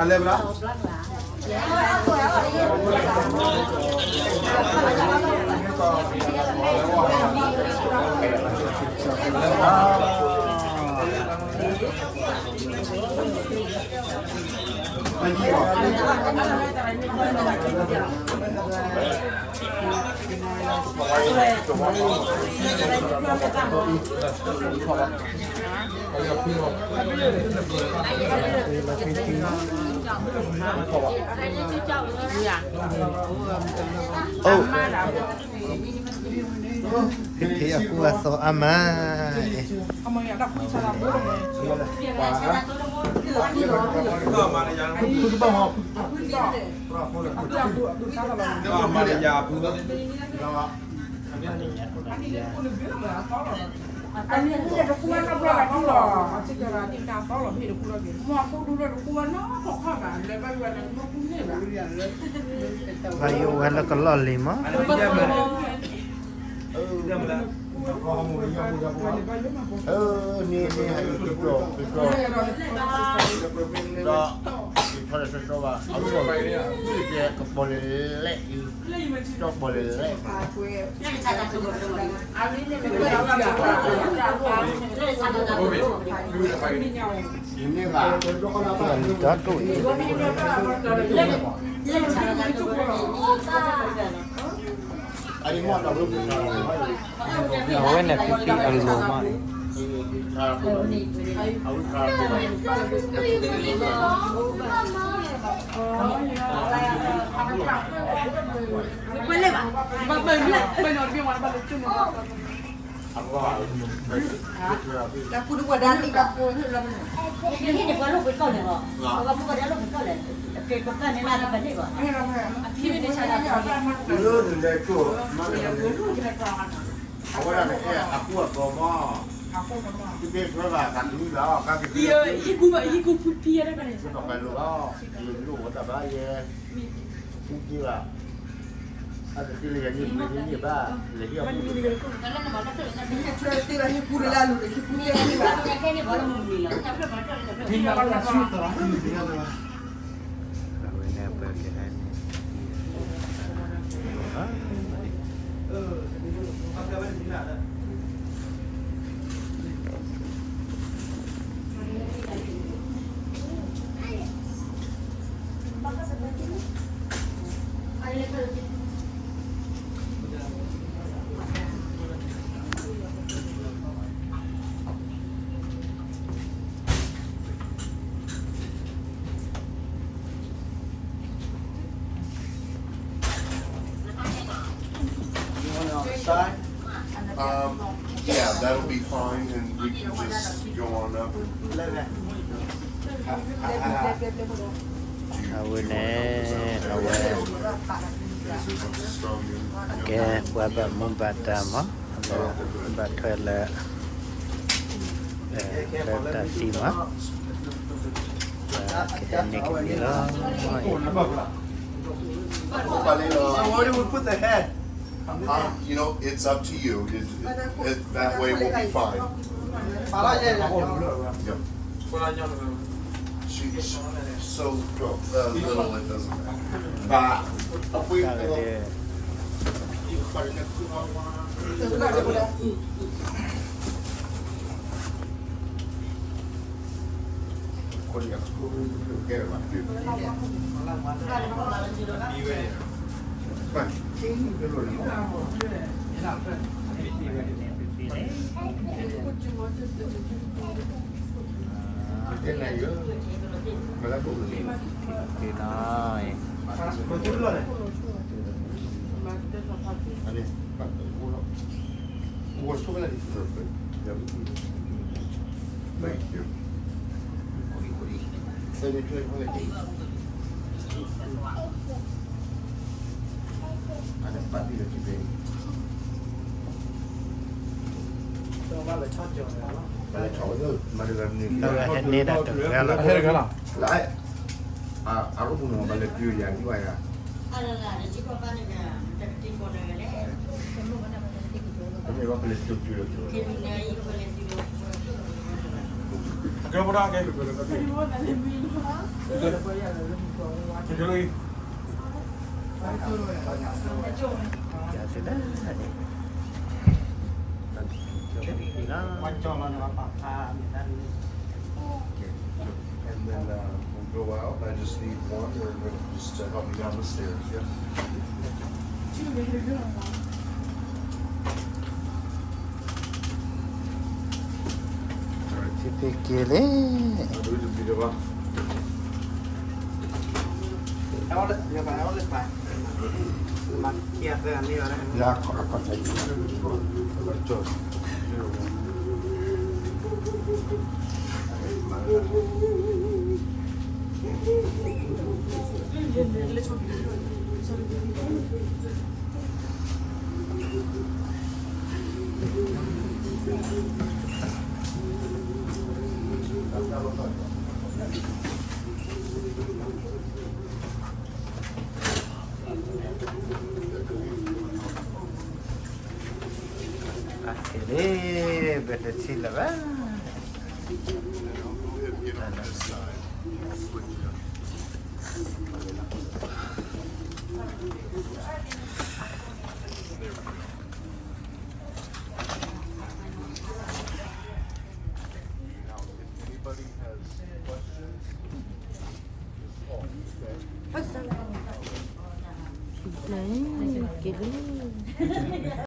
အလဲၤဘၣ်. ဖံဖံအကူအသိးအါမး, ဘၣ်ယိၣ်ဝဲလၢကလီၢ်လံၤမး. န့ၣ်န့ၣ် ဒီး ကပီၤလဲၣ်လဲၣ်, ကပီၤလဲၣ်လဲၣ်. အဝဲန့ၣ်ဖံဖံအလိၤမး. လၢနလဲၤကၠိၣ်, အဝဲဒၣ်န့ၣ် အကူအသိးမး, တဘ့ၣ်ထွဲဘၣ်သးဒုလီၤ, ကက့ၤ ဟံၣ်ကူဖံဖံယဲဒၣ်န့ၣ်, ကနီၤကလိၤလီၤ, ယလိၣ်ဝဲတၢ်ဘၣ်ယဲ, ဖံဖံဘၣ်, အကက့ၤလၢယၤန့ၣ် မ့ၢ်န့ၣ်ဘၣ်, လဲၤဟံၣ်အမူ, ဟံၣ်ကူတလၢလူၤဒီး ဟံၣ်ကူတလၢလူၤဘၣ်. အဝဲန့ၣ်ပကဟဲန့ၣ် You want it on the side? Um, yeah, that'll be fine, and we can just go on up. လၢ အဝဲန့ၣ် အဝဲ အကဲပှၤဘၣ်မူဘၣ်ဒါမး လၢဘၣ်ထွဲလၢ လၢတၢ်သံမး ကဟဲန့ၢ်က့ၤလီၤ. What do we put the head? Um, you know, it's up to you. It, it, that way we'll be fine. Yep. She, she, so, uh, little, it doesn't matter. But if we, And then uh, we'll go out. I just need one or just to help me down the stairs. Yeah. က့ၤလံ. က့ၤလံ, ဘယ်တစ်ထံလၢၤဘၣ်. Anybody has questions? Just call, okay? က့ၤလံ.